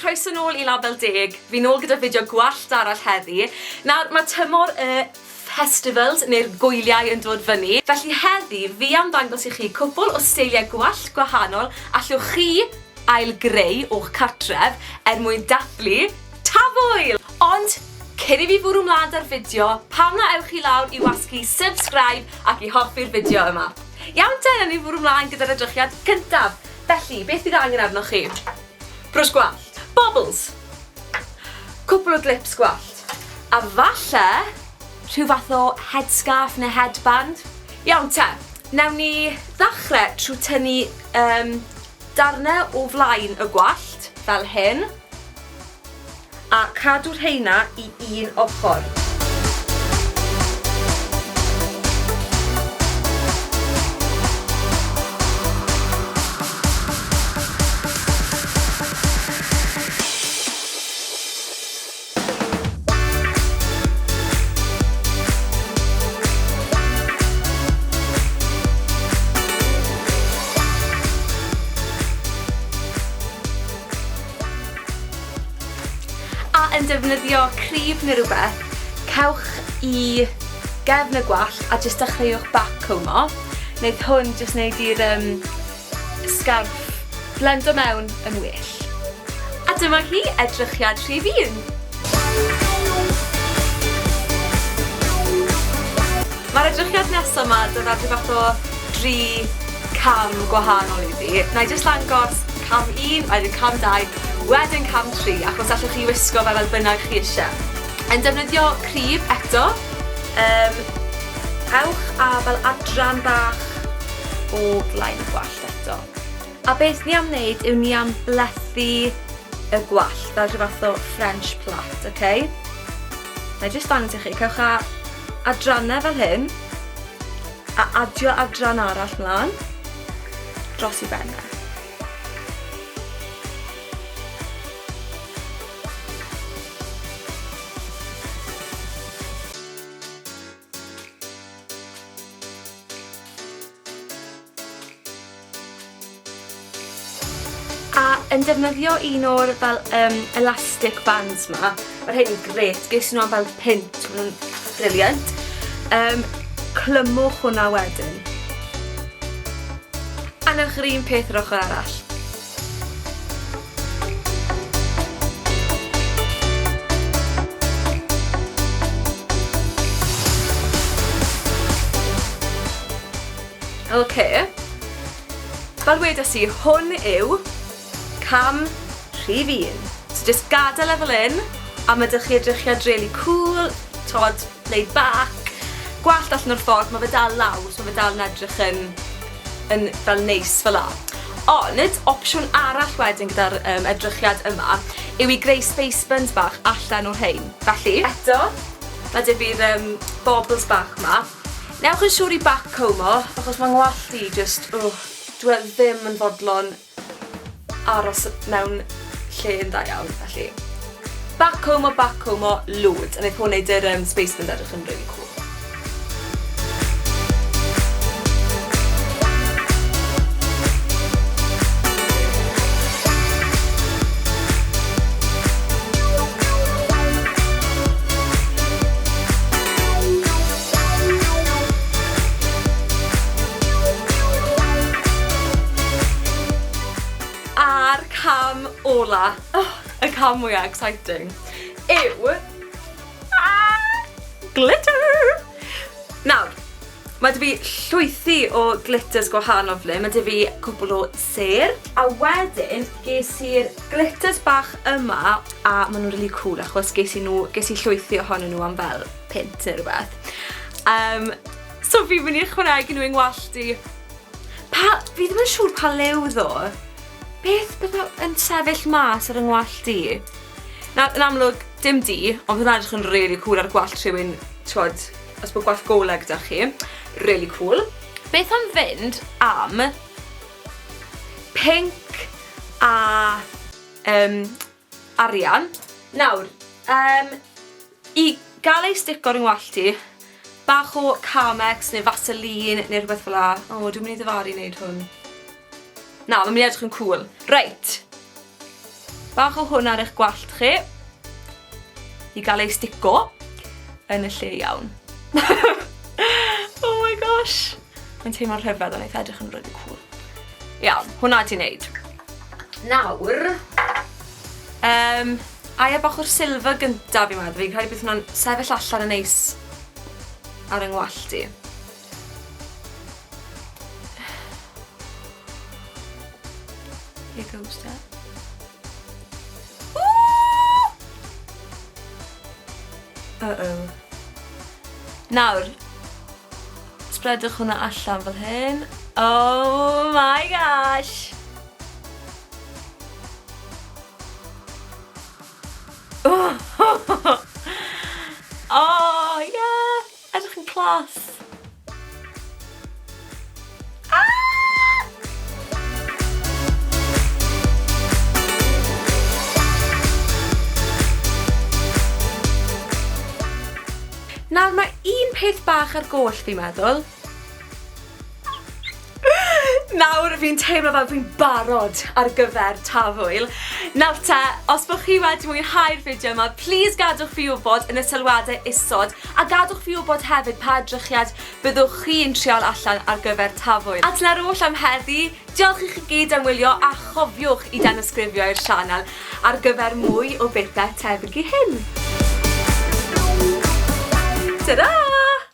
Croeso nôl i Label Deg. Fi nôl gyda fideo gwallt arall heddi. Nawr, mae tymor y festivals neu'r gwyliau yn dod fyny, felly heddi fi am ddangos i chi cwpl o steiliau gwallt gwahanol allwch chi ail-greu o'ch cartref er mwyn dathlu Tafwyl! Ond cyn i fi fwrw mlaen 'da'r fideo, pam na ewch chi lawr i wasgu subscribe ac i hoffi'r fideo yma. Iawn te, nawn ni fwrw mlaen gyda'r edrychiad cyntaf. Felly, beth fydd angen arnoch chi? Brwsh gwallt. Bobbles. Cwpl o glips gwallt. A falle rhyw fath o headscarf neu headband. Iawn te, nawn ni ddechrau trwy tynnu um, darnau o flaen y gwallt, fel hyn, a cadw rheina i un ochr. A yn defnyddio crib neu rhywbeth, cewch i gefn y gwallt a jyst dechreuwch back comb-o. Wneith hwn jyst wneud i'r um, sgarff blendo mewn yn well. A dyma hi, edrychiad rhif un. Mae'r edrychiad nesaf yma, dyna rhyw fath o dri cam gwahanol iddi. Na i jyst ddangos cam un, wedyn cam dau, wedyn cam tri, achos allwch chi wisgo fe fel bynnag chi eisiau. Yn defnyddio crib eto, um, ewch â fel adran bach o flaen y gwallt eto. A beth ni am wneud yw ni am blethu y gwallt fel rhyw fath o French plait, oce? Okay? Na i jyst dangos i chi, cewch â adrannau fel hyn, a adio adran arall mlaen, dros i bennau. A yn defnyddio un o'r fel um, elastic bands ma, mae'r hyn yn gret, ges i nhw am fel pint, maen nhw'n brilliant. Um, clymwch hwnna wedyn. A newch yr un peth yr ochr arall. Ok. Fel wedes i, hwn yw cam rhif un. So just gadael e fel un, a mae dych chi edrychiad really cool, tod, laid back, gwallt allan o'r ffordd, mae fe dal lawr, so mae fe dal yn edrych yn, yn fel neis fel la. Ond, opsiwn arall wedyn gyda'r um, edrychiad yma yw i greu space buns bach allan o'r rhein. Felly, eto, mae dy fi'r um, bobbles bach ma. Newch yn siŵr i back combo, achos mae ngwallt i just, oh, dwi e ddim yn fodlon aros mewn lle yn dda iawn, felly back combo, back combo, loads, a wneith hwn wneud yr um, space buns edrych yn really cool. A'r cam ola, oh, y cam mwyaf exciting, yw ah, glitter! Nawr, mae 'da fi llwythi o glitters gwahanol fan hyn, mae 'da fi cwpl o sêr, a wedyn ges i'r glitters bach yma, a maen nhw'n really cool achos ges i nhw, ges i llwythi ohonyn nhw am fel punt neu rhywbeth. Um, so fi'n mynd i ychwanegu nhw i'n ngwallt i. Pa, fi ddim yn siŵr pa liw ddo. Beth bydda yn sefyll mas ar yng ngwallt i? Na, yn amlwg, dim du, ond bydd edrych yn really cool ar gwallt rhywun, twod, os bod gwallt golau gyda chi. Really cool. Beth am fynd am pink a um, arian. Nawr, um, i gael ei stico ar yng ngwallt i, bach o Carmex neu Vaseline neu rhywbeth fel la. O, oh, dwi'n mynd i ddyfaru wneud hwn. Na, mae'n mynd i edrych yn cool. Reit. Bach o hwn ar eich gwallt chi i gael ei stico yn y lle iawn. oh my gosh! Mae'n teimlo'n rhyfedd ond eitha edrych yn really cool. Iawn, hwnna di wneud. Nawr, um, aia bach o'r silver gyntaf fi'n meddwl. Fi'n credu bydd hwnna'n sefyll allan yn neis ar yng ngwallt i. Here goes that. Uh-oh. Nawr, sbredwch hwnna allan fel hyn. Oh my gosh! Oh, yeah! Edrych yn class. Ah! Nawr mae un peth bach ar goll fi'n meddwl. Nawr fi'n teimlo fel fi'n barod ar gyfer tafwyl. Nawr te, os bod chi wedi mwynhau'r fideo yma, please gadwch fi wybod yn y sylwadau isod, a gadwch fi wybod hefyd pa edrychiad byddwch chi'n trial allan ar gyfer tafwyl. A dyna'r oll am heddi, diolch i chi gyd am wylio a chofiwch i danysgrifio i'r sianel ar gyfer mwy o bethau tebyg i hyn. Ta-ra!